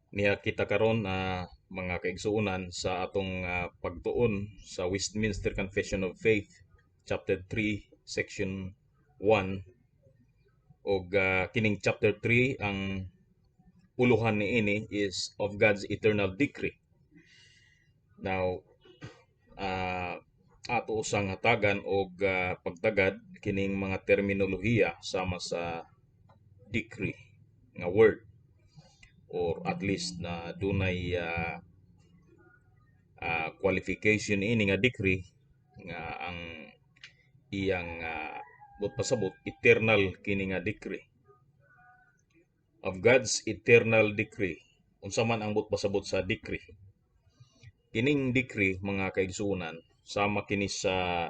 Niya kita karon, mga kaigsuonan, sa atong pagtuon sa Westminster Confession of Faith, chapter 3, section 1, og kining chapter 3, ang uluhan niini is "Of God's Eternal Decree". Now, ato usang hatagan og pagtagad kining mga terminolohiya sama sa decree nga word, or at least na dunay qualification ini nga decree, nga ang iyang buot pasabot, eternal kini nga decree. "Of God's Eternal Decree". Unsa man ang buot pasabot sa decree? Kining decree, mga kaigsuonan, sama kini sa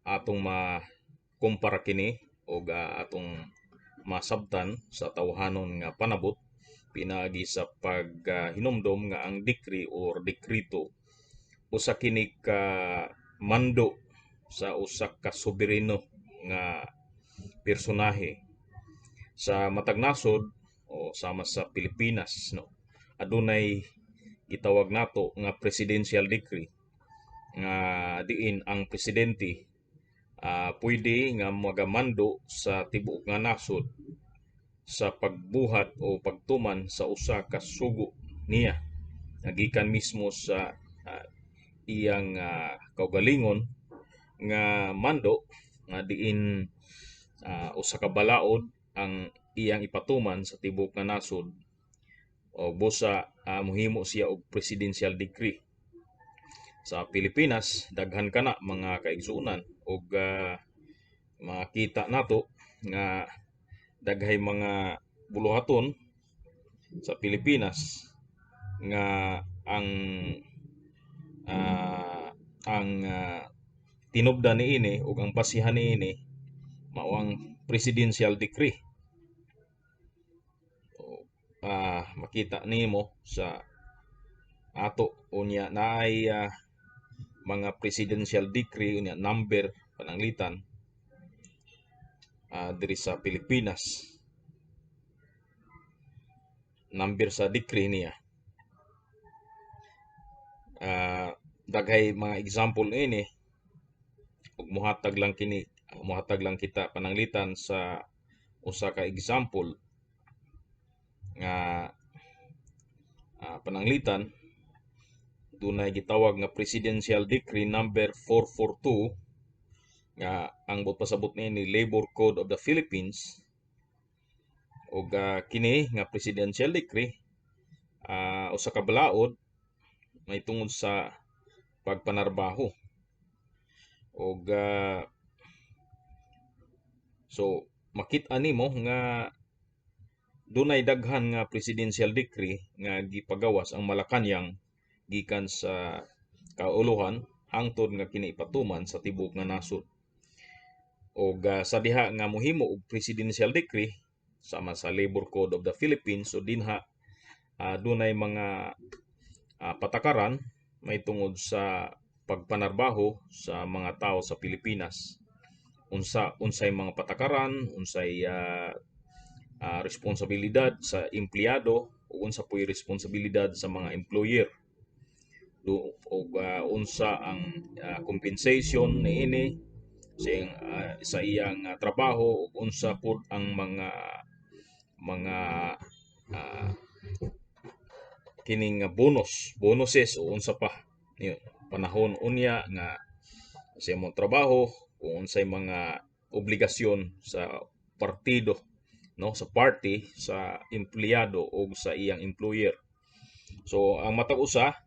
atong makumpara kini og atong masabtan sa tawhanon nga panabot pinaagi sa paghinumdom nga ang decree or dekrito, usa kini ka mando sa usa ka sobereno nga personahe sa matag nasod, o sama sa Pilipinas, no, adunay gitawag nato nga presidential decree nga diin ang presidente pwede nga magamando sa tibuok nga nasod sa pagbuhat o pagtuman sa usa ka sugo niya nga gikan mismo sa iyang kaugalingon nga mando, nga diin usa ka balaod ang iyang ipatuman sa tibuok nga nasod, o busa mohimo siya og presidential decree. Sa Pilipinas, daghan kana, mga kaigsuonan, ug makita nato nga daghay mga buluhaton sa Pilipinas nga ang tinubdan niini ug ang basihan niini mao ang presidential decree. O, makita nimo sa ato unya naay mga presidential decree, unya number pananglitan diri sa Pilipinas, number sa decree niya. Daghay mga example niini, ug muhatag lang kita pananglitan sa usa ka example nga pananglitan dunay gitawag nga Presidential Decree number 442 nga ang buot pasabot niini, Labor Code of the Philippines. Ug kini nga presidential decree, usa ka balaod may tungod sa pagpanarbaho. Ug so makit-an nimo nga dunay daghan nga presidential decree nga gipagawas ang Malacañang gikan sa kauluhan hangtod nga kini ipatuman sa tibuok nga nasod. Og sa diha nga mohimo og presidential decree sama sa Labor Code of the Philippines, so dinha dunay mga patakaran may tungod sa pagpanarbaho sa mga tao sa Pilipinas, unsay mga patakaran, unsay responsibilidad sa empleyado ug unsa po'y responsibilidad sa mga employer do, ug unsa ang compensation niini sa iyang trabaho, ug unsa pud ang mga kining bonuses o unsa pa ni panahon unya nga sa imong trabaho, kung unsay mga obligasyon sa partido, no, sa party sa empleyado o sa iyang employer. So ang matag usa,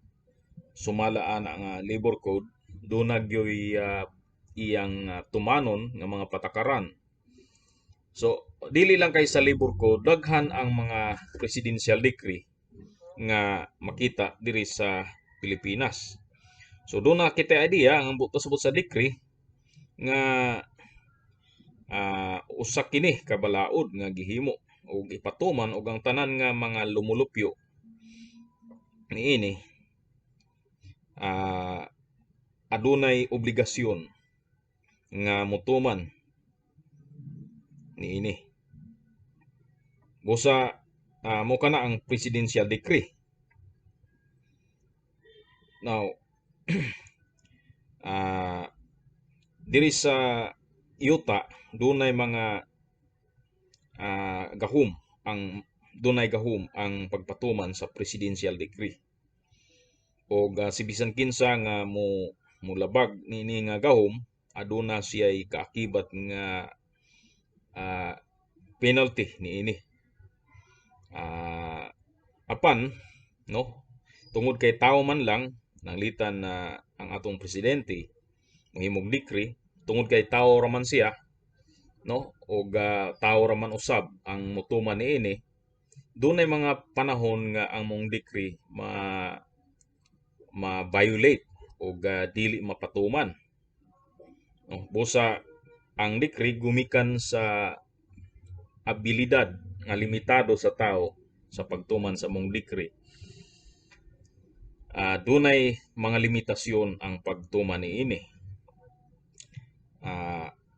sumala ana nga labor code, duna gyoy iyang tumanon nga mga patakaran. So dili lang kay sa labor code, daghan ang mga presidential decree nga makita diri sa Pilipinas. So duna kita idea ang buot pasabot sa decree nga usa kini ka balaod nga gihimo ug ipatuman, og ang tanan nga mga lumulupyo niini adunay obligasyon nga motuman niini. Busa Mo kana ang presidential decree. Now, diri sa yuta dunay mga gahom ang dunay gahom ang pagpatuman sa presidential decree. Og si bisan kinsa nga mo mulabag niini nga gahom, aduna siya'y kaakibat nga penalty niini. Apan no, tungod kay tawo man lang nanglitan na ang atong presidente mohimog decree, tungod kay tawo ra man siya, no, og tawo ra man usab ang motuman niini, dunay mga panahon nga ang mong decree ma ma-violate og dili mapatuman. No, busa ang decree gumikan sa abilidad nga limitado sa tao sa pagtuman sa mong decree. Dunay mga limitasyon ang pagtuman niini.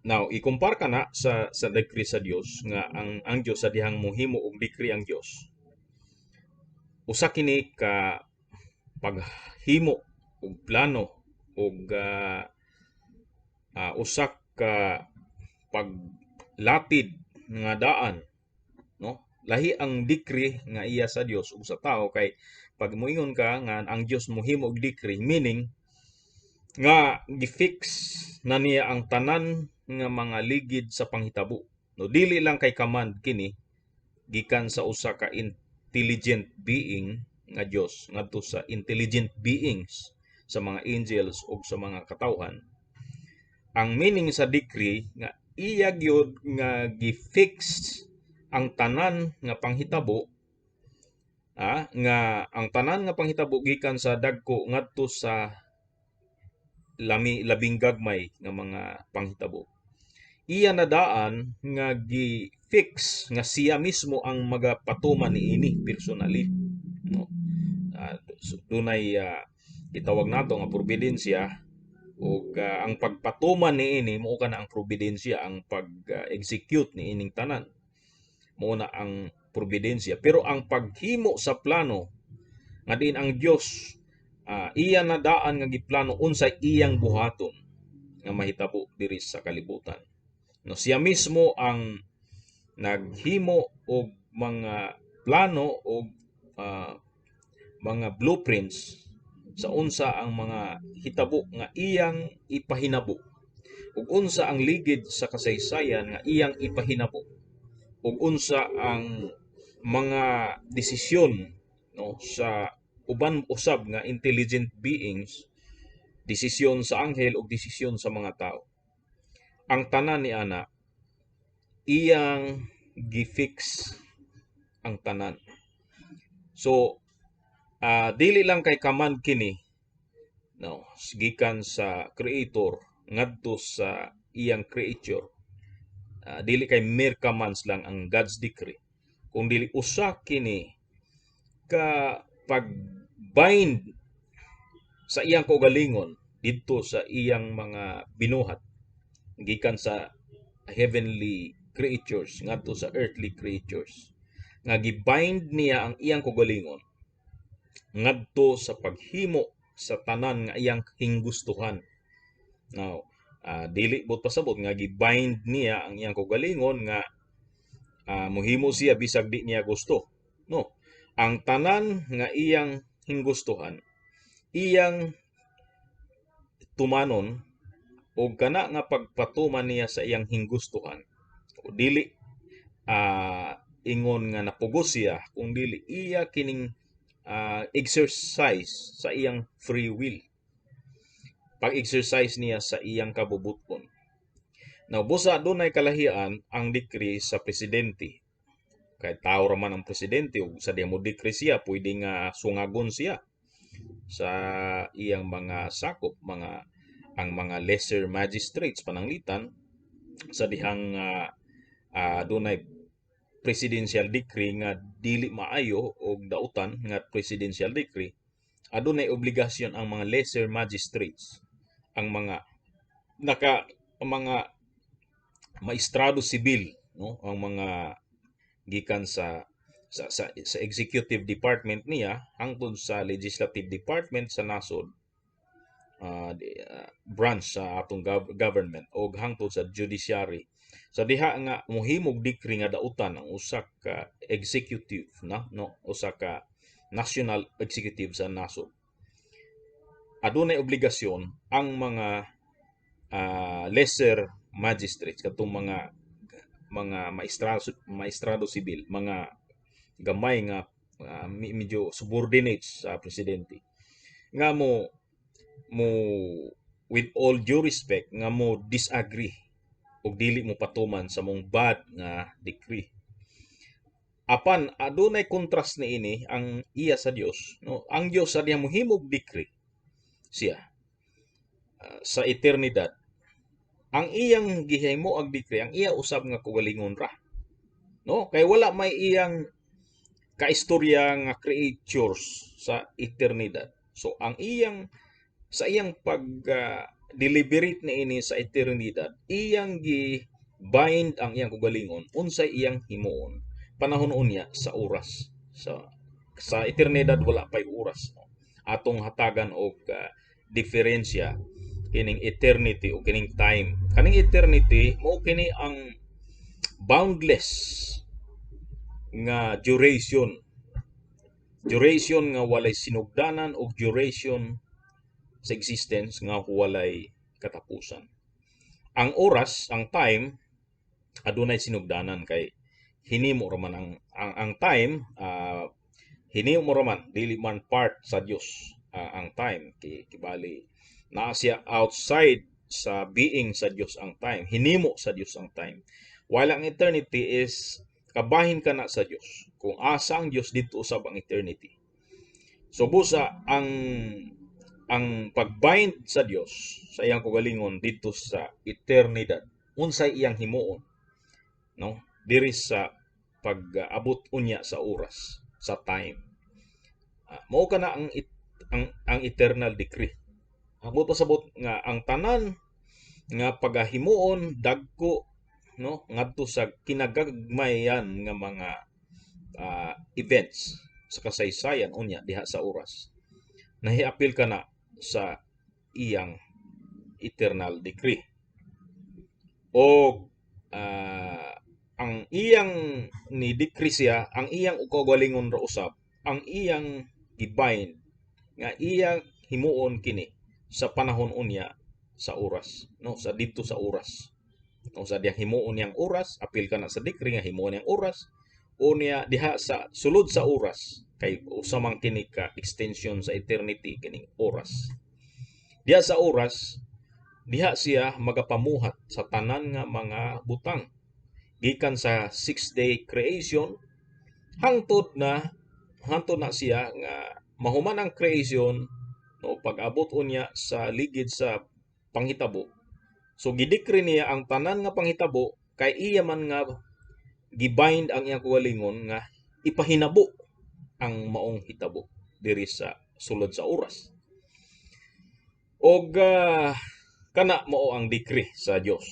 Now, ikumpara ka na sa decree sa Dios nga ang Dios sa dihang mohimo og decree ang Dios. Usa kini ka paghimo og plano og usa ka paglatid nga daan, no? Lahi ang decree nga iya sa Dios ug sa tao kay pag moingon ka nga ang Dios mohimo og decree, meaning nga gi-fix na niya ang tanan nga mga ligid sa panghitabo. No, dili lang kay command kini gikan sa usa ka intelligent being nga Dios ngadto sa intelligent beings, sa mga angels ug sa mga katawhan. Ang meaning sa decree nga iya gyud nga gi-fix ang tanan nga panghitabo, nga ang tanan nga panghitabo gikan sa dagko ngadto sa lami labing gagmay nga mga panghitabo. Iya na daan nga gi-fix nga siya mismo ang magapatuman niini personally, no? So, dunay gitawag nato nga providensya ug ang pagpatuman niini mao kana ang providensya, ang pag-execute niining tanan mao na ang providensya. Pero ang paghimo sa plano nga diin ang Dios iya na daan nga giplano unsay iyang buhaton nga mahitabo diri sa kalibutan. No, siya mismo ang naghimo og mga plano og mga blueprints sa unsa ang mga hitabo nga iyang ipahinabo ug unsa ang ligid sa kasaysayan nga iyang ipahinabo ug unsa ang mga desisyon, no, sa uban usab nga intelligent beings, desisyon sa anghel ug desisyon sa mga tao. Ang tanan ni ana iyang gi-fix ang tanan. So dili lang kay command kini, no, gikan sa creator ngadto sa iyang creature. Dili kay mere commands lang ang God's decree, kung dili usa kini ka pag-bind sa iyang kaugalingon didto sa iyang mga binuhat gikan sa heavenly creatures ngadto sa earthly creatures, nga gibind niya ang iyang kaugalingon ngadto sa paghimo sa tanan nga iyang hinggustuhan. Now, dili buot pasabot nga gibind niya ang iyang kaugalingon nga mohimo siya bisag di niya gusto. No. Ang tanan nga iyang hinggustuhan, iyang tumanon, og kana nga pagpatuman niya sa iyang hinggustuhan, o dili ingon nga napugos siya, kung dili iya kining exercise sa iyang free will, pag-exercise niya sa iyang kabubuton. Now, busa dunay kalahian ang decree sa presidente. Kay tao ra man ang presidente ug sa mo decree siya, pwede nga sungagon siya sa iyang mga sakop, mga ang mga lesser magistrates pananglitan sa dihang dunay presidential decree nga dili maayo og dautan nga presidential decree, adunay obligasyon ang mga lesser magistrates, ang mga naka ang mga maestrado sibil, no, ang mga gikan sa sa executive department niya hangtod sa legislative department sa nasod, branch sa atong government, og hangtod sa judiciary. Sa diha nga mohimog decree nga dautan ang usa ka executive na, no, usa ka national executive sa nasod, adunay obligasyon ang mga lesser magistrates, katong mga maestrado, maestrado sibil, mga gamay nga medyo subordinates sa presidente, nga mo with all due respect, nga mo disagree ug dili mo patuman sa maong bad nga decree. Apan adunay contrast niini ang iya sa Dios, no? Ang Dios, sa diyang mohimog decree siya sa eternidad, ang iyang gihimo ang decree, ang iya usab nga kaugalingon ra, no, kay wala may iyang kaistorya nga creatures sa eternidad. So ang iyang sa iyang pag deliberate niini sa eternidad, iyang gi bind ang iyang kaugalingon unsay iyang himuon panahon unya sa oras. Sa eternidad wala pay oras, no? Atong hatagan og diferensya kining eternity o kining time. Kaning eternity mao kini ang boundless nga duration, duration nga walay sinugdanan og duration sa existence nga walay katapusan. Ang oras, ang time, adunay sinugdanan kay hinimo ra man ang time, hinimo ra man, dili man part sa Dios ang time. Kay kibali naa siya outside sa being sa Dios ang time. Hinimo sa Dios ang time. While ang eternity is kabahin kana sa Dios. Kung asa ang Dios, didto usab ang eternity. So busa ang pagbind sa Dios sa iyang kaugalingon didto sa eternidad, unsay iyang himuon, no, diri sa pag-abot unya sa oras, sa time. Mao kana ang eternal decree. Abot pasabot nga ang tanan nga pagahimuon dagko, no, ngadto sa kinagagmayan nga mga events sa kasaysayan unya diha sa oras, nahiapil kana sa iyang eternal decree. O ang iyang ni decree siya, ang iyang kaugalingon ra usab ang iyang gibind nga iyang himuon kini sa panahon unya sa oras, no, sa didto sa oras, no, sa diyang himuon niyang oras. Apil kana sa decree nga himuon niyang oras unya diha sa sulod sa oras, kay usa man kini ka extension sa eternity kining oras. Diha sa oras, diha siya magapamuhat sa tanan nga mga butang gikan sa 6 day creation hangtod na siya nga mahuman ang creation, no, pag-abot unya sa ligid sa panghitabo. So gidecree niya ang tanan nga panghitabo kay iya man nga gibind ang iyang kaugalingon nga ipahinabo ang maong hitabo diri sa sulod sa oras. Og kana mao ang decree sa Dios.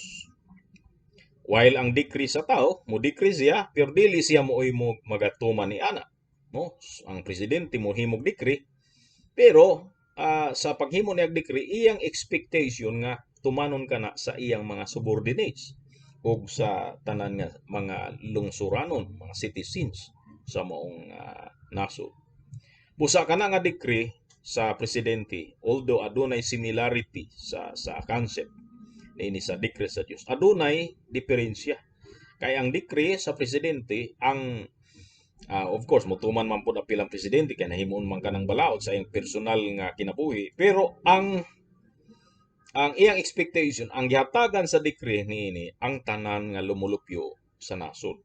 While ang decree sa tao, mo decree siya pero dili siya mooy mo magatuman ni ana, no? Ang presidente mo himog decree, pero sa paghimo niya decree, iyang expectation nga tumanon kana sa iyang mga subordinates ug sa tanan nga mga lungsuranon, mga citizens sa maong nasod. Busa kana nga decree sa presidente, although adunay similarity sa concept niini sa decree sa Dios, adunay diferensya. Kay ang decree sa presidente, ang of course motuman man pud apil ang presidente kay nahimuon man kanang balaod sa iyang personal nga kinabuhi, pero ang iyang expectation, ang gihatagan sa decree niini ang tanan nga lumulupyo sa nasod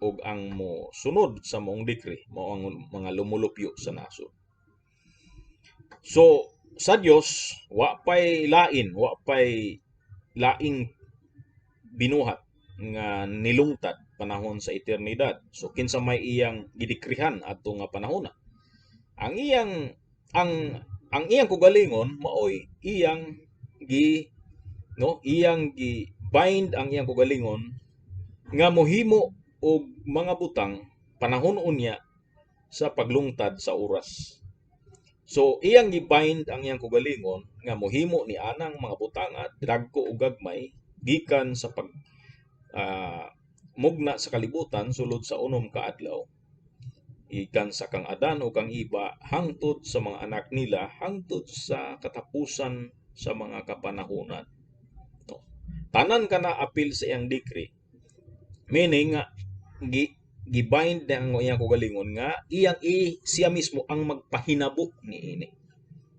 ug ang mo sunod sa maong decree mao ang mga lumulupyo sa nasod. So sa Dios wa pay lain, wa pay laing binuhat nga nilungtad panahon sa eternidad. So kinsa may iyang gidekrihan adto nga panahona? Ang iyang kaugalingon maoy iyang gi, no, iyang gi bind ang iyang kaugalingon nga mohimo og mga butang. Panahon unya sa paglungtad sa oras. So iyang gibind ang iyang kaugalingon nga mohimo ni anang mga butanga, dagko ug gagmay, gikan sa pag mugna sa kalibutan sulod sa 6 ka adlaw, gikan sa kang Adan o kang Eva hangtod sa mga anak nila, hangtod sa katapusan sa mga kapanahonan. No. Tanan kana apil sa iyang decree. Meaning nga gibind na ang iyang kaugalingon nga iyang siya mismo ang magpahinabo niini.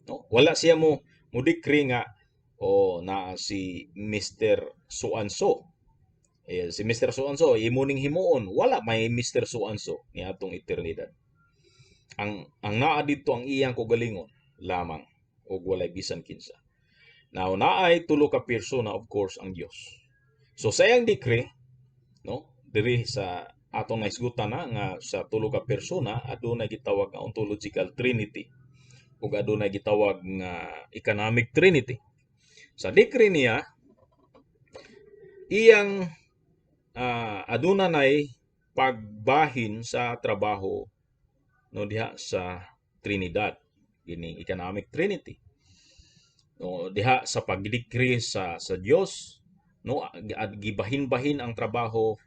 No? Wala siya mo decree nga o naa si Mr. So and so. Eh, si Mr. So and so imo ning himuon, wala may Mr. So and so niadtong eternidad. Ang naa didto ang iyang kaugalingon lamang ug walay bisan kinsa. Now, naay tulo ka persona, of course, ang Dios. So sa iyang decree, no, diri sa atong nahisgutan na nga sa tulo ka persona adunay gitawag nga ontological trinity ug adunay gitawag nga economic trinity. Sa decree niya, iyang aduna nay pagbahin sa trabaho, no, diha sa Trinidad, kining economic trinity. No, diha sa pagdecree sa Dios, no, gibahin-bahin ang trabaho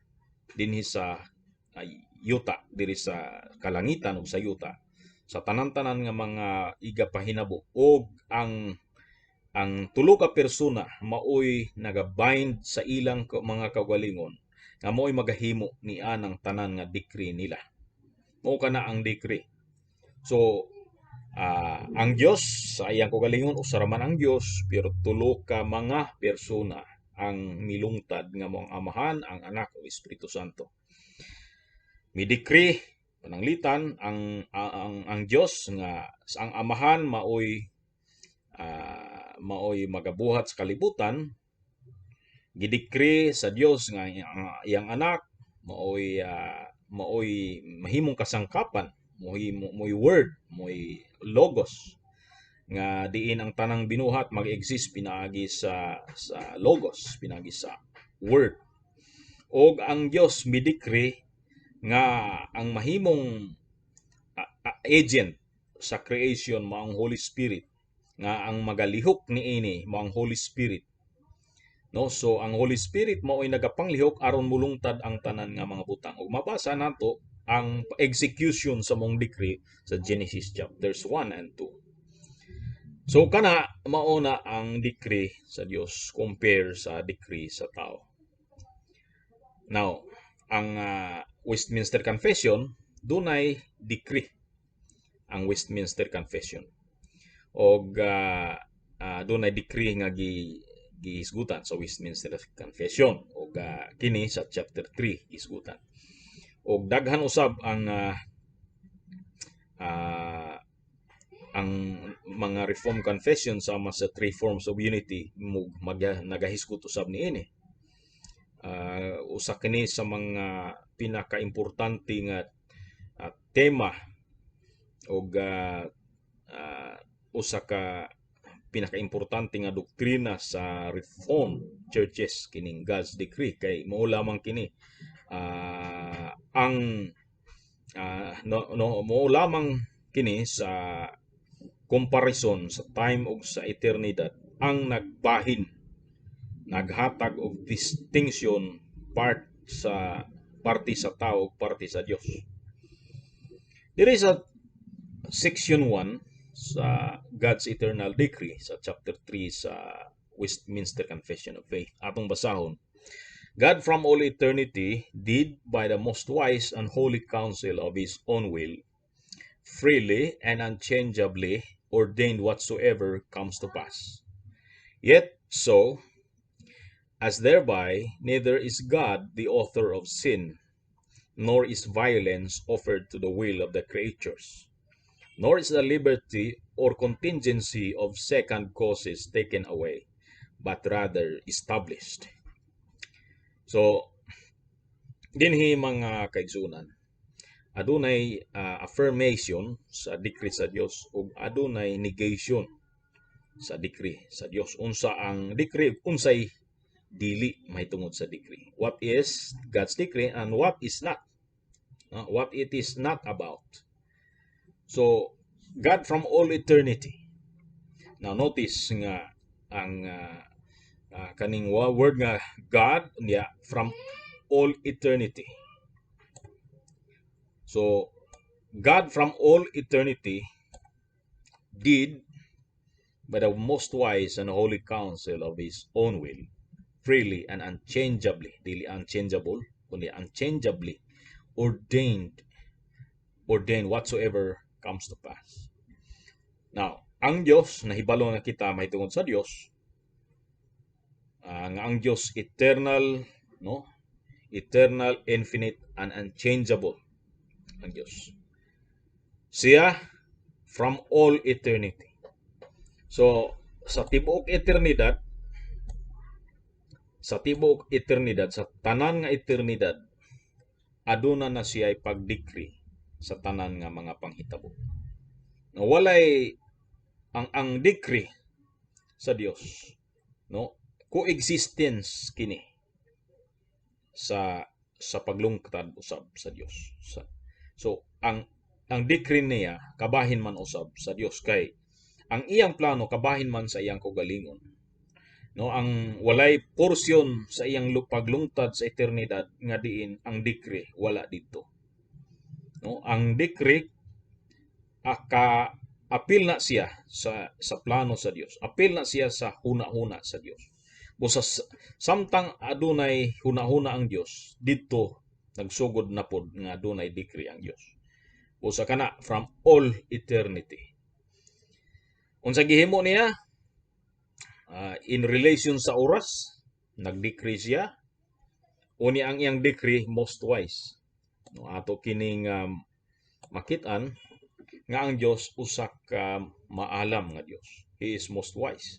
dinhi sa yuta, diri sa kalangitan ug sa yuta, sa tanan-tanan nga mga igapahinabo, ug ang tulo ka persona maoy nagabind sa ilang mga kaugalingon nga maoy magahimo ni anang tanan nga decree nila. Mao kana ang decree. So ang Dios sa iyang kaugalingon usa ra man ang Dios, pero tulo ka mga persona ang milungtad nga mao ang Amahan, ang Anak ug Espiritu Santo. Mi-decree pananglitan ang Dios nga ang Amahan maoy magabuhat sa kalibutan. Gidecree sa Dios nga ang iyang Anak maoy mahimong kasangkapan, mo'y word, mo'y logos nga diin ang tanang binuhat mag-exist pinaagi sa logos, pinaagi sa word. Og ang Dios midecree nga ang mahimong agent sa creation mao ang Holy Spirit, nga ang magalihok niini mao ang Holy Spirit, no? So ang Holy Spirit mao'y nagapanglihok aron mulungtad ang tanan nga mga butang, ug mabasa nato ang execution sa maong decree sa Genesis chapters 1 and 2. So kana mao na ang decree sa Dios compare sa decree sa tao. Now, ang Westminster Confession, dunay decree ang Westminster Confession. Og dunay decree nga gihisgutan sa Westminster Confession ug kini sa chapter 3 gihisgutan. Og daghan usab ang mga Reform Confession sama sa Three Forms of Unity mo nagahisgot usab niini. Usa kini sa mga pinakaimportante nga tema og usa ka pinakaimportante nga doktrina sa Reformed churches kining God's decree, kay mao lamang kini ang no, no mao lamang kini sa comparison sa time ug sa eternidad ang nagbahin, naghatag og distinction part sa parte sa tao ug parte sa Dios. Diri sa section 1 sa God's Eternal Decree sa chapter 3 sa Westminster Confession of Faith, atong basahon: God from all eternity did by the most wise and holy counsel of his own will freely and unchangeably ordained whatsoever comes to pass. Yet so as thereby neither is God the author of sin, nor is violence offered to the will of the creatures, nor is the liberty or contingency of second causes taken away, but rather established. So, dinhi, mga kaigsunan, adunay affirmation sa decree sa Dios ug adunay negation sa decree sa Dios. Unsa ang decree, unsay dili mahitungod sa decree? What is God's decree and what is not? No? What it is not about. So, God from all eternity. Now, notice nga ang kaning word nga God niya from all eternity. So, God from all eternity did by the most wise and holy counsel of His own will, freely and unchangeably, dili unchangeable, kundi unchangeably ordained whatsoever comes to pass. Now, ang Dios, nahibalo na kita mahitungod sa Dios, nga ang Dios eternal, no? Eternal, infinite, and unchangeable ang Dios. Siya from all eternity. So, sa tibuok eternidad, sa tanan nga eternidad, aduna na siya pag-decree sa tanan nga mga panghitabo. No, walay ang decree sa Dios, no? Coexistence kini sa paglungtad usab sa Dios. So ang decree niya kabahin man usab sa Dios kay ang iyang plano kabahin man sa iyang kaugalingon. No, ang walay porsyon sa iyang paglungtad sa eternidad nga diin ang decree wala didto. No, ang decree aka apil na siya sa plano sa Dios. Apil na siya sa huna-huna sa Dios. Busa samtang adunay huna-huna ang Dios, didto nagsugod na pod nga adunay decree ang Dios. Busa kana from all eternity. Unsa gihimo niya? In relation sa oras, nag-decree siya. Unya ang iyang decree most wise. No, ato kining makit-an nga ang Dios usa ka maalam nga Dios. He is most wise.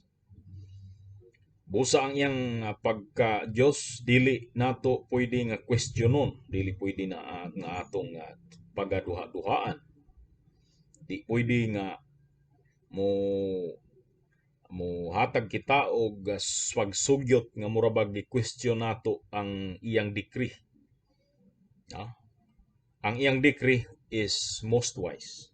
Busa ang iyang pagka Dios dili nato pwede nga questionon, dili pwede na nga atong pagaduha-duhaan. Di pwede nga mo hatag kita og pagsugyot nga mura bag gi-question nato ang iyang decree. No? Ang iyang decree is most wise.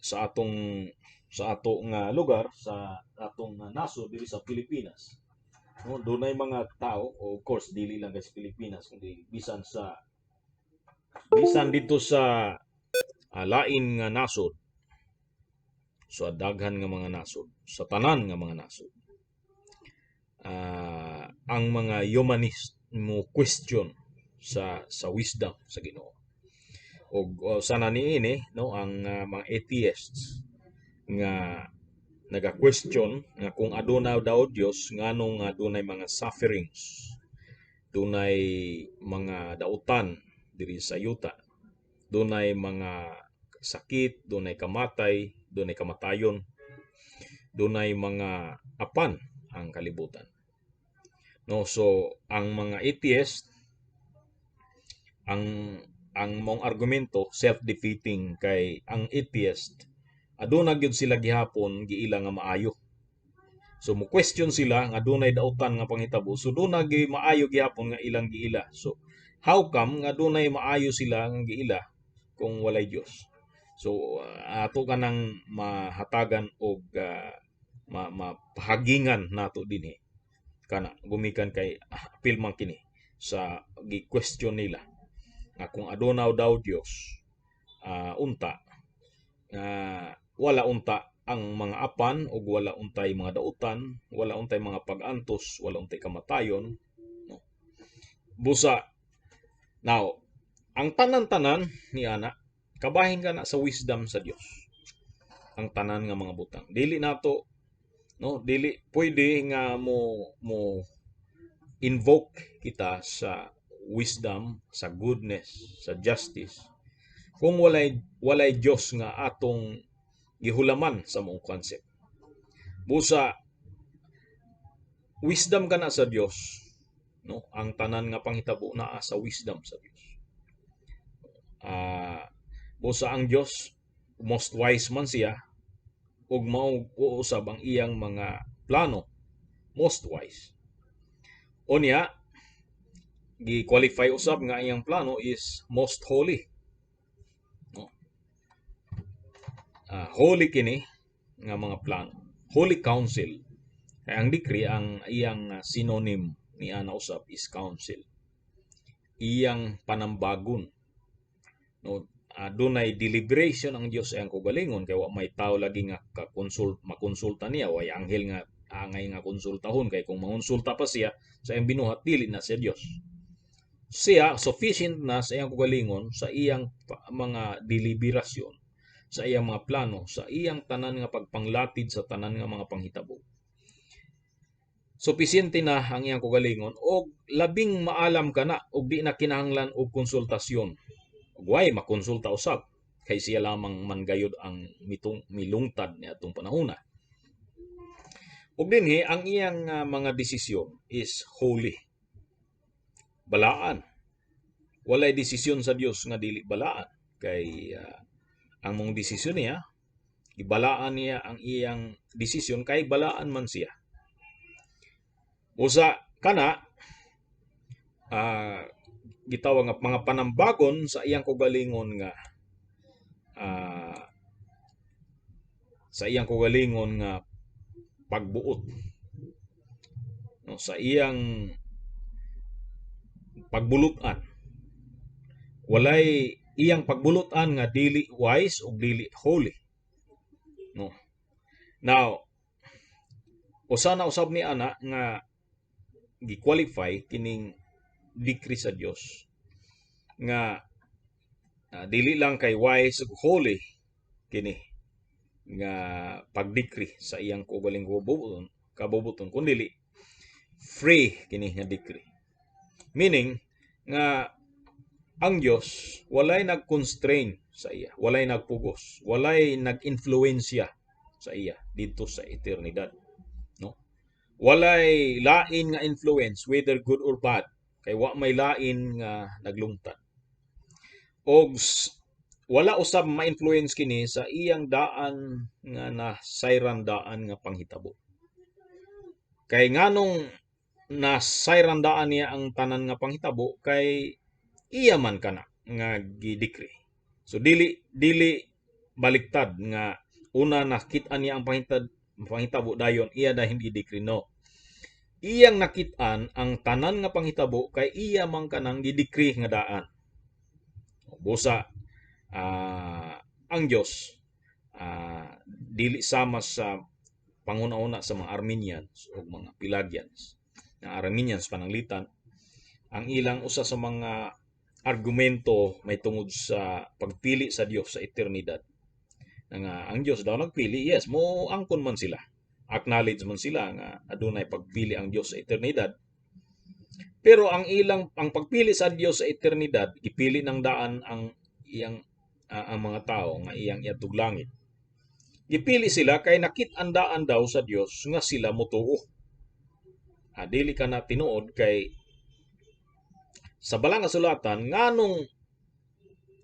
Sa ato nga lugar, sa atong nasod diri sa Pilipinas, no, dunay mga tao, of course dili lang sa Pilipinas kundi bisan didto sa lain nga nasod, sa daghan nga mga nasod, sa tanan nga mga nasod, ang mga humanist mo question sa wisdom sa Ginoo. Og sana niini, no, ang mga atheists nga naga-question nga kung aduna daw Dios, nganong adunay mga sufferings, dunay mga dautan diri sa yuta, dunay mga sakit, dunay kamatay, dunay kamatayon, dunay mga apan ang kalibutan. No, so ang mga atheist, ang mong argumento self-defeating kay ang atheist aduna gyud sila gihapon giila nga maayo. So mo question sila nga dunay dautan nga panghitabo. So duna gyud maayo gihapon nga ilang giila. So how come nga dunay maayo sila nga giila kung walay Dios? So ato kanang mahatagan og mapahagingan nato dinhi kana gumikan kay apil man kini sa gi-question nila nga kung aduna daw Dios, unta nga wala unta ang mga apan ug wala untay mga dautan, wala untay mga pag-antos, wala untay kamatayon, no? Busa now ang tanan-tanan ni ana kabahin kana sa wisdom sa Dios. Ang tanan nga mga butang. Dili nato, no, dili pwede nga mo invoke kita sa wisdom, sa goodness, sa justice kung walay Dios nga atong gihulaman sa mong concept. Busa wisdom kana sa Dios, no? Ang tanan nga panghitabo naa sa wisdom sa Dios. Busa ang Dios most wise man siya ug mao usab ang iyang mga plano most wise. Unya Gi-qualify usab nga iyang plano is most holy. No? Holy kini nga mga plano. Holy counsel. Kay ang decree, ang iyang synonym ni ana usab is counsel. Iyang panambagon. No, dunay deliberation ang Dios sa iyang kaugalingon kay wa may tao lagi nga kakonsult makonsulta niya, way anghel nga angay nga konsultahon, kay kung mangonsulta pa siya sa iyang binuhat, dili na siya Dios. Siya sufficient na sa iyang kaugalingon, sa iyang mga deliberasyon, sa iyang mga plano, sa iyang tanan nga pagpanglatid sa tanan nga mga panghitabo. Suficiente na ang iyang kaugalingon og labing maalam kana og di na kinahanglan og konsultasyon. Ug way makonsulta usab kay siya lamang man gayud ang mitong milungtad niadtong panahona. Ug dinhi ang iyang mga desisyon is holy. Balaan. Walay desisyon sa Dios nga dili balaan kay ang mong desisyon niya, ibalaan niya ang iyang desisyon kay balaan man siya. Usa kana gitawag nga mga panambagon sa iyang kaugalingon nga sa iyang kaugalingon nga pagbuot, no, sa iyang pagbulutan, walay iyang pagbulutan nga dili wise o dili holy, no? Now, usa na usab ni ana nga gi-qualify kining decree sa Dios nga dili lang kay wise ug holy kini nga pag-decree sa iyang kaugaling kabubuton, kundi free kini nga decree, meaning nga ang Dios walay nag-constrain sa iya, walay nagpugos, walay nag-influensya sa iya didto sa eternidad, no? Walay lain nga influence, whether good or bad, kay wa may lain nga naglungtad. Og wala usab ma-influence kini sa iyang daan nga nasayran daan nga panghitabo. Kay nganong nasayran daan niya ang tanan nga panghitabo? Kay iya man kana nga gi-decree. So dili dili baliktad nga una nakit-an niya ang panghitabo, dayon iya dahin gi-decree, no. Iyang nakit-an ang tanan nga panghitabo kay iya man kanang gi-decree nga daan. Busa ang Dios dili sama sa panguna-una sa mga Arminians o mga Pelagians. Ang Arminians, pananglitan, ang ilang usa sa mga argumento may tungod sa pagpili sa Dios sa eternidad. Nga ang Dios daw nagpili, yes, mo angkon man sila. Acknowledge man sila nga adunay pagpili ang Dios sa eternidad. Pero ang ilang ang pagpili sa Dios sa eternidad, gipili ng daan ang iyang ang mga tao nga iyang iadtog langit. Gipili sila kay nakit-an daan daw sa Dios nga sila motuo. Dili ka na tinuod kay sa balang kasulatan nganong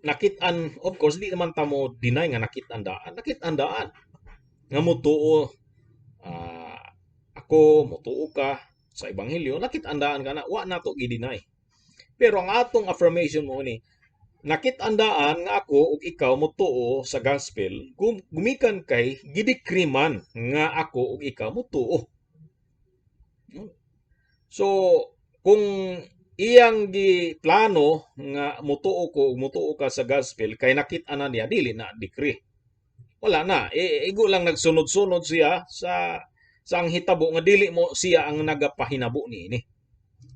nakit-an, of course di naman ta mo deny nga nakit-an daan, nakit-an daan nga motuo ako, motuo ka sa ebanghelyo, nakit-an daan ka na, wa nato gi-deny. Pero ang atong affirmation mo ni nakit-an daan nga ako ug ikaw motuo sa gospel gumikan kay gi-decree man nga ako ug ikaw motuo. So kung iyang giplano nga motuo ko ug motuo ka sa gospel kay nakit-an na niya, dili na decree. Wala na. E, igo lang nagsunod-sunod siya sa ang hitabo nga dili mo siya ang nagapahinabo niini.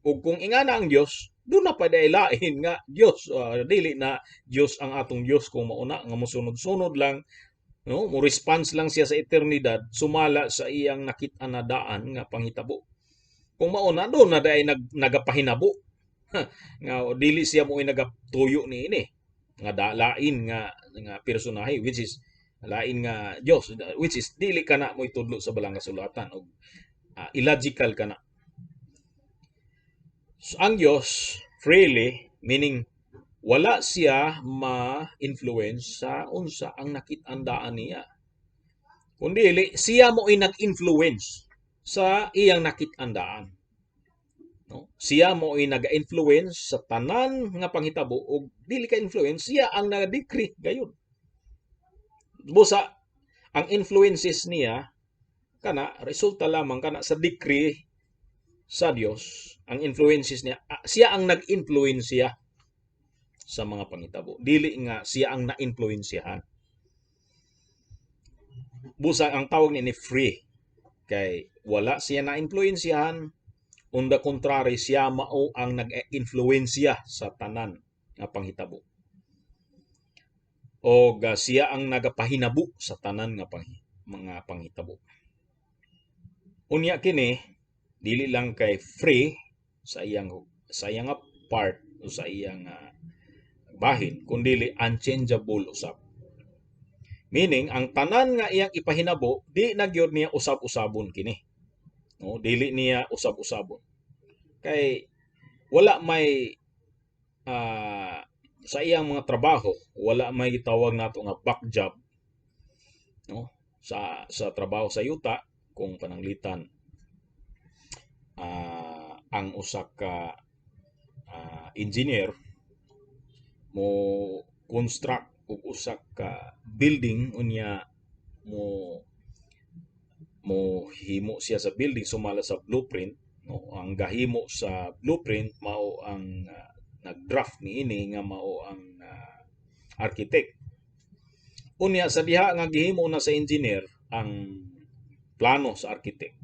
Ug kung ingana ang Dios, doon na pa lain nga Dios, dili na Dios ang atong Dios kung mauna nga mosunod-sunod lang, no, mo response lang siya sa eternidad sumala sa iyang nakit-an na daan nga panghitabo. Kung mauna, doon na dai nagapahinabo nga dili siya mo nagatuyo niini nga lain nga nga personahe, which is lain nga Dios, which is dili kana mo itudlo sa balang kasulatan og illogical kana. So, ang Dios freely, meaning wala siya ma-influence sa unsa ang nakit-andaan niya. Kundi siya mo ay nag-influence sa iyang nakit-andaan. No? Siya mao'y naga-influence sa tanan nga panghitabo ug dili ka influence, siya ang naga-decree gayud. Busa ang influences niya kana resulta lamang kana sa decree sa Dios. Ang influences niya, siya ang nag-influensya sa mga panghitabo. Dili nga siya ang na-influensyahan. Busa ang tawag ni free kay wala siya na-influensyahan. On the contrary, siya mao ang nag-influensya sa tanan nga panghitabo. O siya ang nagapahinabo sa tanan nga mga panghitabo. Unya kini dili lang kay free sa iyang part o sa iyang bahin, kundili unchangeable usab. Meaning, ang tanan nga iyang ipahinabo, di na gyud niya usab-usabon kini. No, dili niya usab-usabon. Kay wala may sa iyang mga trabaho, wala may gitawag nato nga back job, no? Sa trabaho sa yuta, kung pananglitan ang usa ka engineer mo construct og usa ka building, unya mo mo himo siya sa building sumala sa blueprint, no? Ang gahimo sa blueprint mao ang nag-draft niini nga mao ang architect. Unya sa diha nga gihimo na sa engineer ang plano sa architect,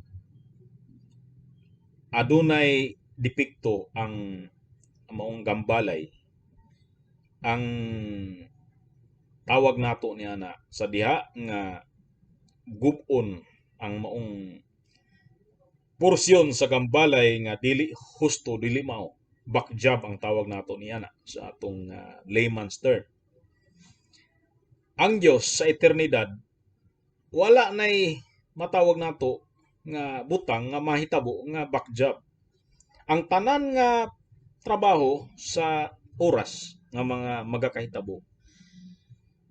adunay depekto ang maong gambalay. Ang tawag nato niya na sa diha nga gub-on ang maong porsyon sa gambalay nga dili husto, dili mao, back job ang tawag nato niya na sa atong layman's term. Ang Dios sa eternidad, wala nay matawag nato nga butang nga mahitabo nga back job. Ang tanan nga trabaho sa oras nga mga magakahitabo,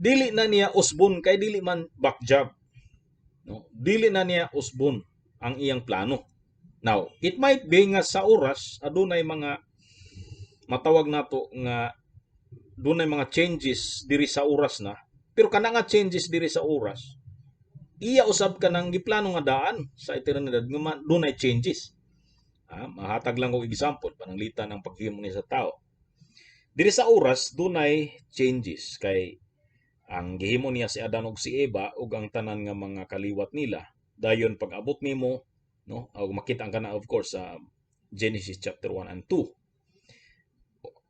dili na niya usbon kay dili man back job, no? Dili na niya usbon ang iyang plano. Now, it might be nga sa oras adunay mga matawag nato nga dunay mga changes diri sa oras na, pero kana nga changes diri sa oras, iya usab kanang giplano nga daan sa eternidad nga dunay changes. Mahatag lang og example, pananglitan ang paghimo ni sa tao. Diri sa oras dunay changes kay ang gihimo niya si Adan ug si Eva ug ang tanan nga mga kaliwat nila. Dayon pag-abot nimo, no, og makita ang kana, of course, sa Genesis chapter 1 and 2.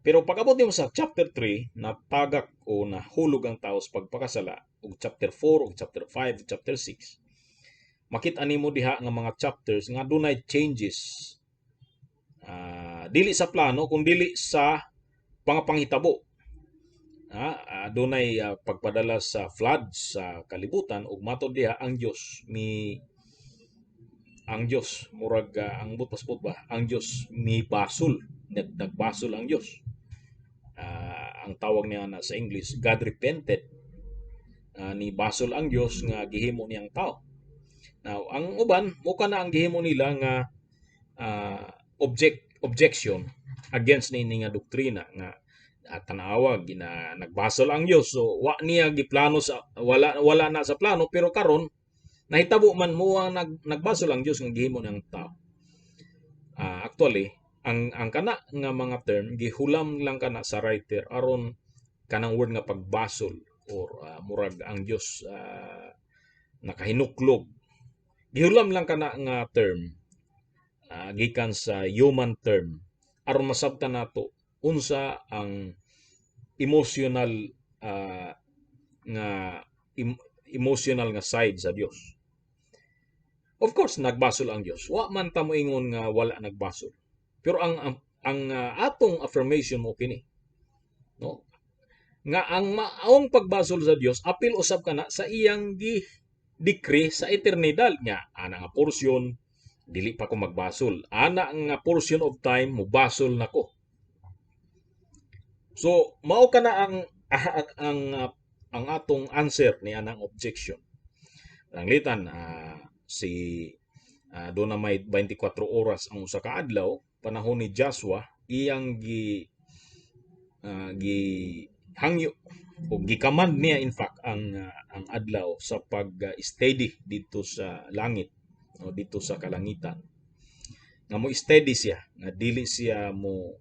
Pero pag-abot nimo sa chapter 3, natagak o nahulog ang tao sa pagpakasala, ug chapter 4 ug chapter 5 ug chapter 6, makita nimo diha nga mga chapters nga dunay changes, dili sa plano kung dili sa pangapanghitabo. Dunay pagpadala sa flood sa kalibutan ug matod diha ang Dios mi ang Dios murag ang buot ba ang Dios mi basol, nagbasol ang Dios. Ang tawag niya na sa English, God repented. Ni basol ang Dios nga gihimo niyang tao. Now, ang uban mo kana ang gihimo nila nga objection against niini nga doktrina nga at tanawa gina nagbasol ang Dios, so wa niya giplano sa wala wala na sa plano, pero karon nahitabo man mo ang nagbasol ang Dios nga gihimo niyang tao. Actually, ang kana nga mga term gihulam lang kana sa writer aron kanang word nga pagbasol or murag ang Dios nakahinuklog. Gihulam lang kana nga term gikan sa human term aron masabtan nato unsa ang emotional nga emotional nga side sa Dios. Of course, nagbasol ang Dios. Wa man ta moingon nga wala nagbasol. Pero ang atong affirmation mo kini, no? Nga ang maong pagbasol sa Dios apil usab kana sa iyang gi decree sa eternidad nga ana nga porsyon dili pa ko magbasol. Ana nga portion of time mobasol nako. So mao kana ang atong answer ni anang objection. Pananglitan si doon na may 24 oras ang usa ka adlaw, panahon ni Joshua, iyang gi gi hangyo o gi-command niya, in fact, ang adlaw sa pag steady dito sa langit o dito sa kalangitan, nga mo steady siya, nga dili siya mo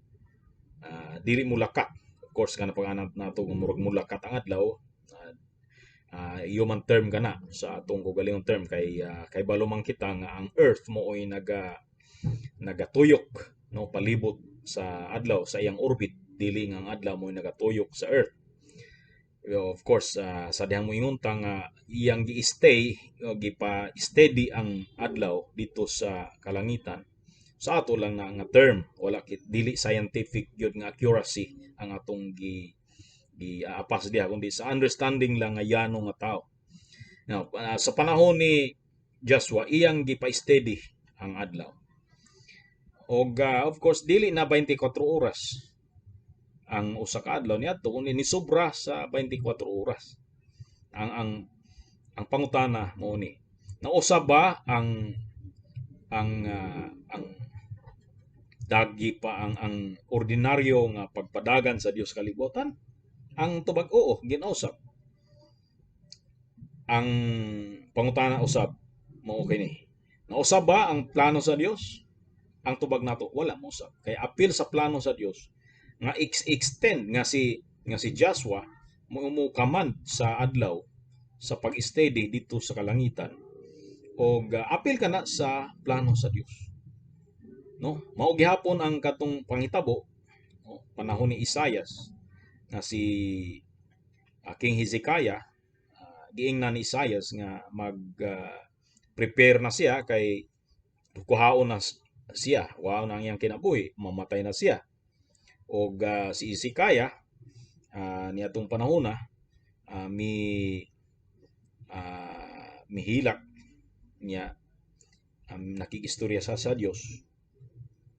dili mo lakat. Of course, kana pag nato nga murag mulakat ang adlaw, human term kana sa atong kaugalingong term, kay kay balo man kita nga ang earth mooy nagatuyok, no, palibot sa adlaw sa iyang orbit, dili nga ang adlaw mo'y nagatuyok sa earth. Of course, sa dihang moingon ta nga iyang gi-stay o gipa-steady ang adlaw dito sa kalangitan, sa ato lang na nga term, wala kit dili scientific gyud nga accuracy ang atong gi giaapas diha, kundi sa understanding lang nga yano nga tao. Now, sa panahon ni Joshua, iyang gipa-steady ang adlaw. Og of course, dili na 24 oras ang usa ka adlaw niadto, kundi nisobra sa 24 oras. Ang pangutana mao ni: nausab ba ang dagi pa ang ordinaryo nga pagpadagan sa Dios kalibutan? Ang tubag, oo, ginausab. Ang pangutana usab mao kini: nausab ba ang plano sa Dios? Ang tubag nato, wala mousab. Kay apil sa plano sa Dios nga extend nga si Joshua mo command sa adlaw sa pag-steady dito sa kalangitan og apil kana sa plano sa Dios, no? Mao gihapon ang katong panghitabo, no, panahon ni Isaias nga si King Hezekiah, giingnan ni Isaias nga mag prepare na siya kay kuhaon na siya, kuhaon na ang iyang kinabuhi, mamatay na siya. Og si Hezekiah niadtong panahona mi mihilak niya, nakikistorya sa Dios.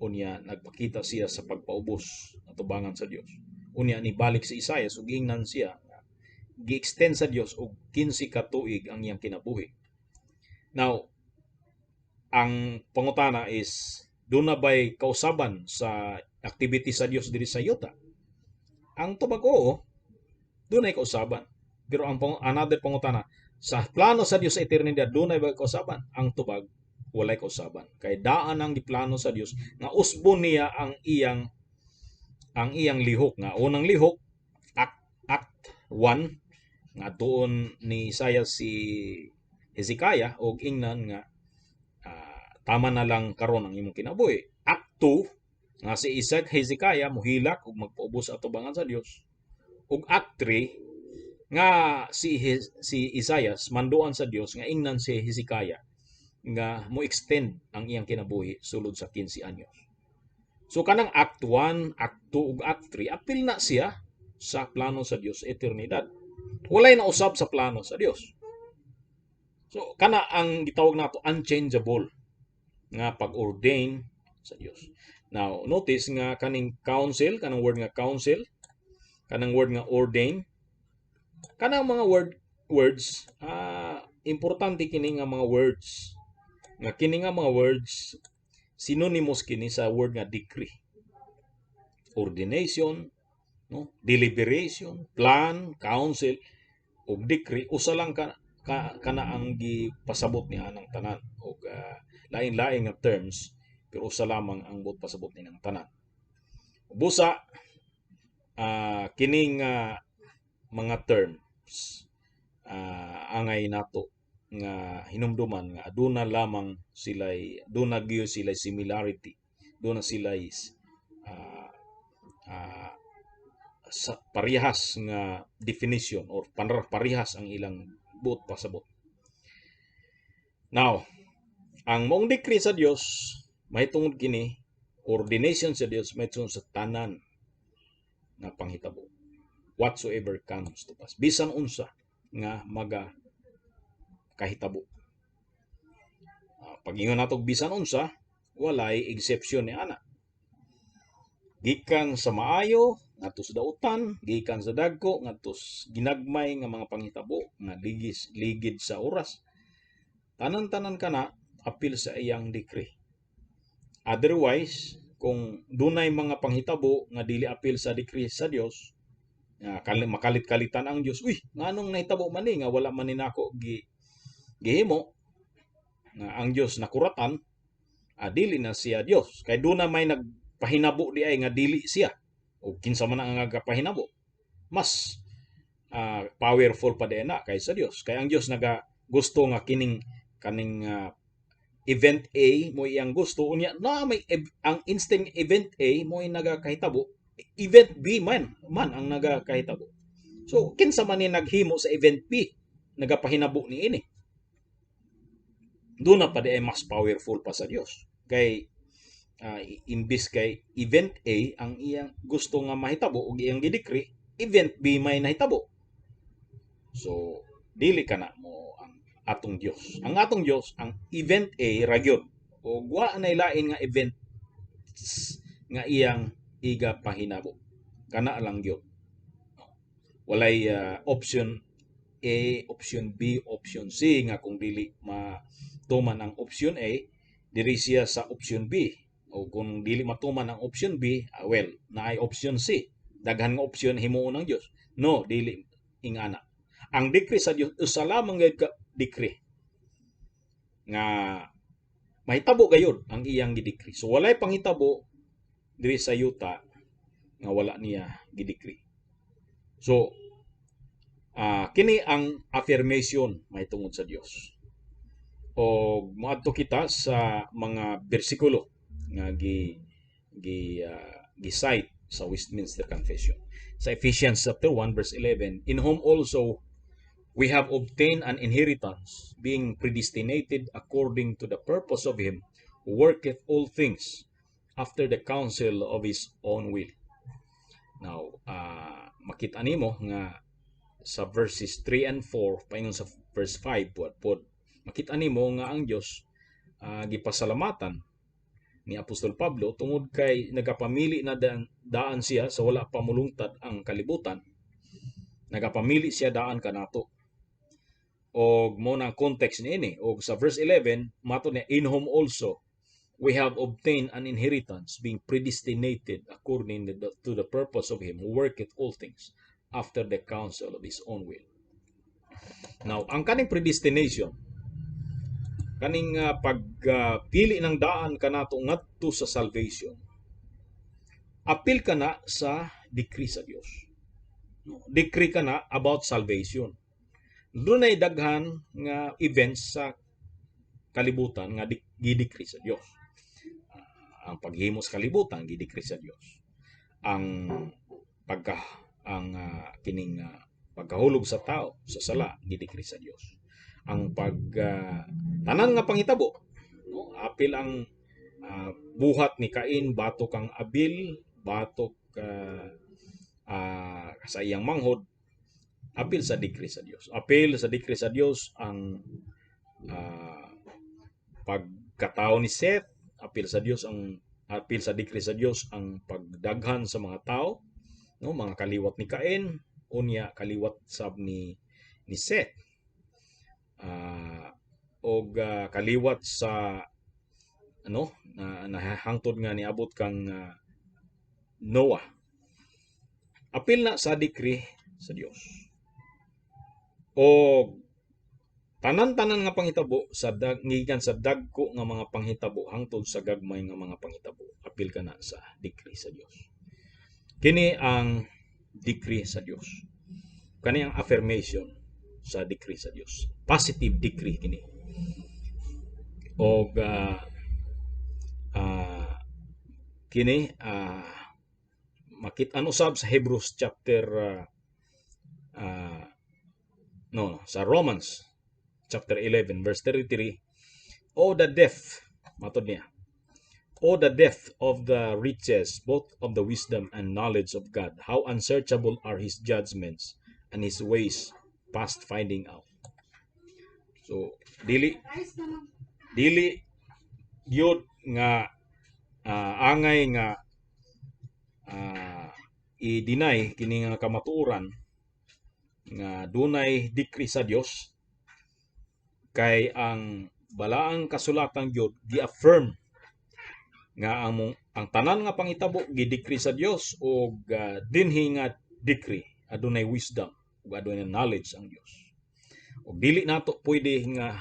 Unya nagpakita siya sa pagpaubos atubangan sa Dios. Unya nibalik si Isaias ug giingnan siya, gi-extend sa Dios og 15 ka tuig ang iyang kinabuhi. Now, ang pangutana is, duna bay kausaban sa activity sa Dios diri sa yuta? Ang tubag, oo, dunay kausaban. Pero ang another pangutana, sa plano sa Dios sa eternidad, dunay ba kausaban? Ang tubag, walay kausaban. Kay daan ang giplano sa Dios nga usbon niya ang iyang lihok, nga unang lihok, Act 1, nga tuon ni Isaiah si Hezekiah og ingnan nga tama na lang karon ang imong kinabuhi. Act 2, nga si Isaac Hezekiah mohilak ug magpaubos atubangan sa Dios. Ug Act 3, nga si Isaias manduan sa Dios nga ingnan si Hezekiah nga mo extend ang iyang kinabuhi sulod sa 15 anyos. So kanang Act 1, Act 2 ug Act 3, apil na siya sa plano sa Dios sa eternidad. Walay na usab sa plano sa Dios. So kana ang gitawag nato unchangeable nga pag-ordain sa Dios. Now, notice nga kaning counsel, kanang word nga counsel, kanang word nga ordain, kanang mga words, importante kini nga mga words. Nga kini nga mga words, synonymous kini sa word nga decree. Ordination, no? Deliberation, plan, counsel ug decree, usa lang ka kana ang gipasabot niya ng tanan, og lain-lain nga terms pero usa lamang ang buot pasabot ni ng tanan. Busa kining mga terms, angay nato nga hinumduman nga aduna lamang sila'y, aduna gyud sila similarity, aduna sila sa parehas nga definition or parehas ang ilang buot pasabot. Now, ang maong decree sa Dios mahitungod kini, ordination sa Dios mahitungod sa tanan nga panghitabo, whatsoever comes to pass, bisan unsa nga maga kahitabo. Pag ingon nato bisan unsa, walay exception ni ana. Gikan sa maayo ngadto sa dautan, gikan sa dagko ngadto ginagmay nga mga panghitabo nga ligis ligid sa oras. Tanan-tanan kana apil sa iyang decree. Otherwise, kung Kung dunay mga panghitabo nga dili apil sa decree sa Dios, nga makalit-kalitan ang Dios, "Uy, nganong nahitabo man ni nga wala man ni nako gihimo?" Nga ang Dios nakuratan, dili na siya Dios kay duna may nagpahinabo di ay nga dili siya o kinsa man ang nagapahinabo. Mas powerful pa di na kaysa Dios, kay ang Dios naga gusto nga kining kaning event A mo iyang gusto, unya na may ang instant event A mo nagakahitabo, event B man man ang nagakahitabo. So kinsa man ni naghimo sa event B, nagapahinabo ni ini? Doon na pa di ay mas powerful pa sa Dios kay imbis kay event A ang iyang gusto nga mahitabo ug iyang gidecree, event B may nahitabo. So dili kana mo ang atong Dios. Ang atong Dios, ang event A ra gyud ug wa nay lain nga event nga iyang iga pahinabo. Kana lang gyud. Walay option A, option B, option C nga kung dili matuman ang option A, diri siya sa option B. O kung dili matuman ang option B, well, naay option C. Daghan nga option himuon ng Dios. No, dili ingana. Ang decree sa Dios usa lamang gyud ka decree nga mahitabo gayud ang iyang gidecree. So walay panghitabo diri sa yuta nga wala niya gidecree. So kini ang affirmation mahitungod sa Dios. O moadto kita sa mga bersikulo nga gi gi gi-cite sa Westminster Confession. Sa Ephesians chapter 1 verse 11, "In whom also we have obtained an inheritance, being predestinated according to the purpose of him who worketh all things after the counsel of his own will." Now, makita nimo nga sa verses 3 and 4 paingon sa verse 5 pod pod, makita nimo nga ang Dios gipasalamatan ni Apostol Pablo tungod kay nagapamili na daan siya sa wala pa mulungtad ang kalibutan. Nagapamili siya daan kanato og mo na ang context niini. Og sa verse 11, mato niya, "In whom also we have obtained an inheritance, being predestinated according to the purpose of him who worketh all things after the counsel of his own will." Now, ang kaning predestination, kaning pagpili ng daan kanato ngadto sa salvation, apil kana sa decree sa Dios. No, decree kana about salvation. Dunay daghan nga events sa kalibutan nga gidecree sa Dios. Ang paghimo sa kalibutan, gidecree sa Dios. Ang pagka ang kining pagkahulog sa tao sa sala, gidecree sa Dios. Ang pag tanan nga panghitabo, no, apil ang buhat ni Cain batok kang Abel, batok sa iyang manghod, apil sa decree sa Dios. Apil sa decree sa Dios ang pagkatao ni Seth, apil sa Dios ang apil sa decree sa Dios ang pagdaghan sa mga tao, no, mga kaliwat ni Cain, unya kaliwat sab ni Seth. Og kaliwat sa ano na nahangtod nga niabot kang Noah. Apil na sa decree sa Dios. O tanan-tanan nga panghitabo sa gikan sa dagko nga mga panghitabo hangtod sa gagmay nga mga panghitabo, apil kana sa decree sa Dios. Kini ang decree sa Dios. Kani ang affirmation sa decree sa Dios. Positive decree kini. Og kini makit-an usab sa Hebrews chapter no, sa Romans chapter 11 verse 33. "Oh, the depth," matod niya, "Oh, the depth of the riches, both of the wisdom and knowledge of God! How unsearchable are his judgments and his ways past finding out." So dili dili gyud nga angay nga i-deny kini nga kamatuoran nga dunay decree sa Dios, kay ang balaang kasulatan gyud gi-affirm. Nga ang tanan nga pangitabo gidecree sa Dios ug dinhi nga decree adunay wisdom ug adunay knowledge ang Dios. Ug dili nato pwede nga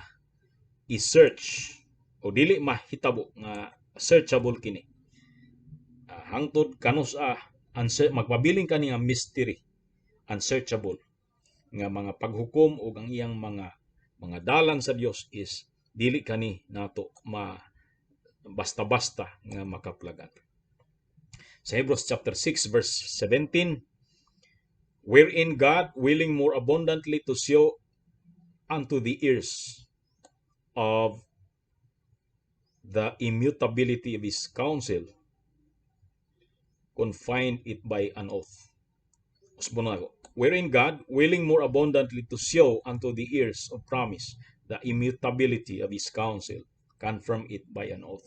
i-search o dili mahitabo nga searchable kini. Hangtod kanus-a magpabilin kani nga mystery, unsearchable nga mga paghukom ug ang iyang mga dalan sa Dios is dili kani nato ma basta-basta nga makaplagan. Sa Hebrews chapter 6 verse 17, wherein God, willing more abundantly to show unto the heirs of the immutability of his counsel, confined it by an oath. Usbon nako. Wherein God, willing more abundantly to show unto the heirs of promise the immutability of his counsel, confirm it by an oath.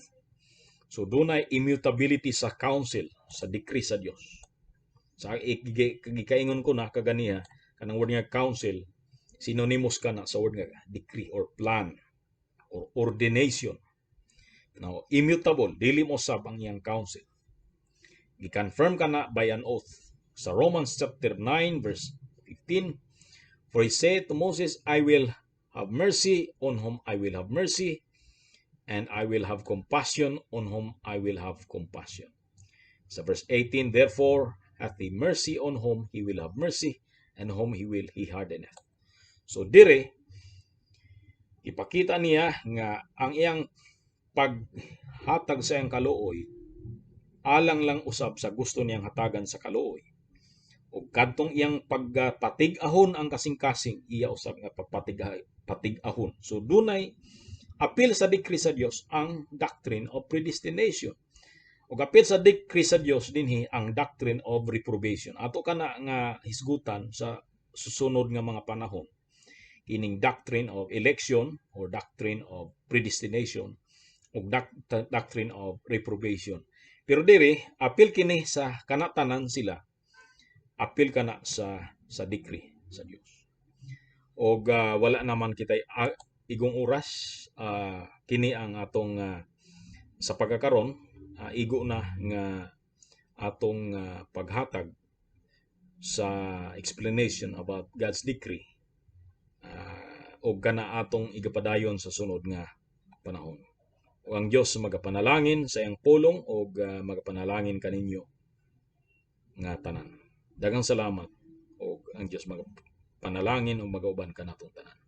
So dunay immutability sa counsel, sa decree sa Dios. Sa gikaingon ko na kaganiha, kanang word nga counsel, synonymous ka na sa word nga decree or plan or ordination. Now, immutable, dili mo sab ang iyang counsel. Gi-confirm ka na by an oath. Sa Romans chapter 9 verse 15, for he said to Moses, "I will have mercy on whom I will have mercy, and I will have compassion on whom I will have compassion." Sa verse 18, therefore hath he mercy on whom he will have mercy, and whom he will he hardeneth. So dire, ipakita niya nga ang iyang paghatag sa iyang kaluoy alang lang usab sa gusto niyang hatagan sa kaluoy. Ug kadtong iyang pagpatig-ahon ang kasing-kasing, iya usab nga pagpatig-ahon. So dunay apil sa decree sa Dios ang doctrine of predestination. Ug apil sa decree sa Dios dinhi ang doctrine of reprobation. Ato kana nga hisgutan sa susunod nga mga panahon. Kining doctrine of election or doctrine of predestination ug doctrine of reprobation. Pero diri apil kini sa kanatanan sila. Apil kana sa decree sa Dios. Og wala naman kita igong oras, kini ang atong sa pagkakaron, igo na nga atong paghatag sa explanation about God's decree og kana atong igapadayon sa sunod nga panahon. Ug ang Dios magapanalangin sa iyang pulong ug magapanalangin kaninyo nga tanan. Daghang salamat ug ang Dios magapanalangin ug magauban kanatong tanan.